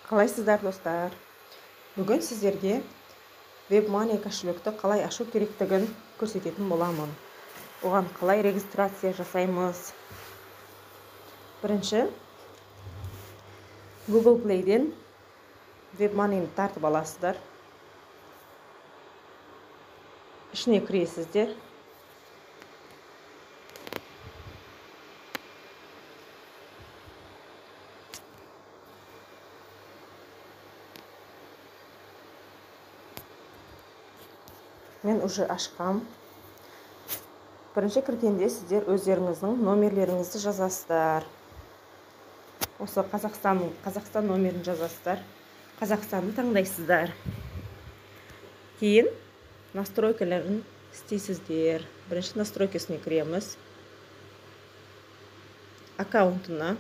Қалайсыздар, достар? Бүгін сіздерге WebMoney кошелекті қалай ашу керектігін көрсететін боламын. Оған қалай регистрация жасаймыз? Бірінші Google Play'ден WebMoney'ni тартып аласыздар. Ішіне кіресіздер. Мен уже ашқам. Бірінші кіргенде сіздер өздеріңіздің номерлеріңізді жазасыздар. Осы Қазақстан номерін жазасыздар. Қазақстанды таңдайсыздар. Кейін настройкаларын істейсіздер. Бірінші настройкасына кіреміз. Аккаунтына.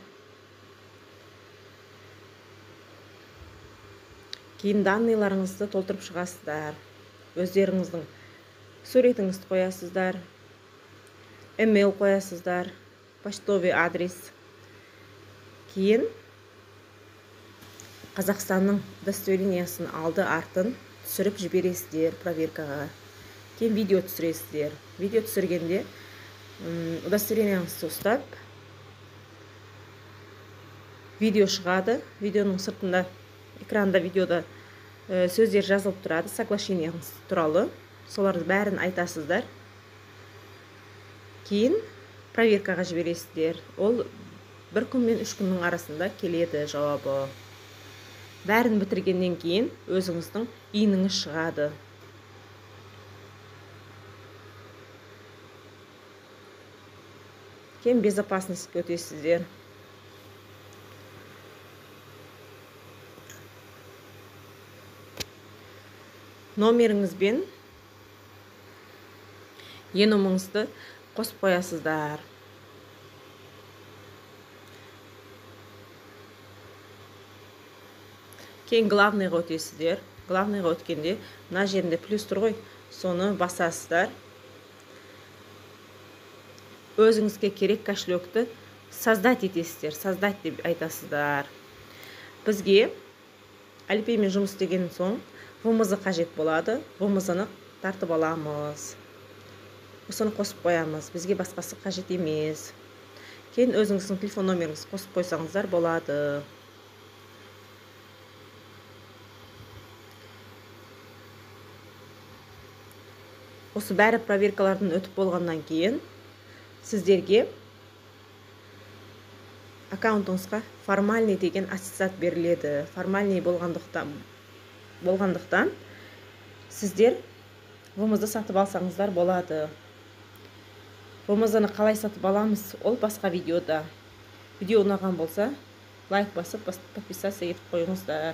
Кейін данныйларыңызды толтырып шығасыздар. Өздеріңіздің суретіңізді қоясыздар, email қоясыздар, почтовый адрес. Кейін Қазақстанның удостоверениесін алды артын түсіріп жібересіздер проверкаға. Кейін видео түсіресіздер. Видео түсіргенде удостоверениеңізді ұстап видео шығады. Видеоның сыртында экранда видеода сөздер жазылып тұрады, соглашениеңіз туралы. Солардың бәрін айтасыздар. Кейін проверкаға жібересіздер. Ол 1 күн мен 3 күннің арасында келеді жауабы. Бәрін бітіргеннен кейін өзіңіздің ИИНіңіз шығады. Кейін безопасностьке өтесіздер. Номеріңізбен ЕНОМыңызды қосып қоясыздар. Кейін главныйға өтесіздер. Главныйға өткенде мына жерінде плюс тұр ғой, соны басасыздар. Өзіңізге керек кошелекті создать етесіздер, создать деп айтасыздар. Бізге Alipay'мен жұмыс істеген соң ВМЗ қажет болады. ВМЗ-ны тартып аламыз. Осыны қосып қоямыз. Бізге басқасы қажет емес. Кейін өзіңіздің телефон номеріңізді қосып қойсаңыздар болады. Осы бәрі проверкалардан өтіп болғаннан кейін сіздерге аккаунтыңызға формальный деген аттестат беріледі. Формальный болғандықтан сіздер ВМЗ сатып алсаңыздар болады. ВМЗ-ны қалай сатып аламыз, ол басқа видеода. Видео ұнаған болса, лайк басып, подписаться етіп қойыңыздар.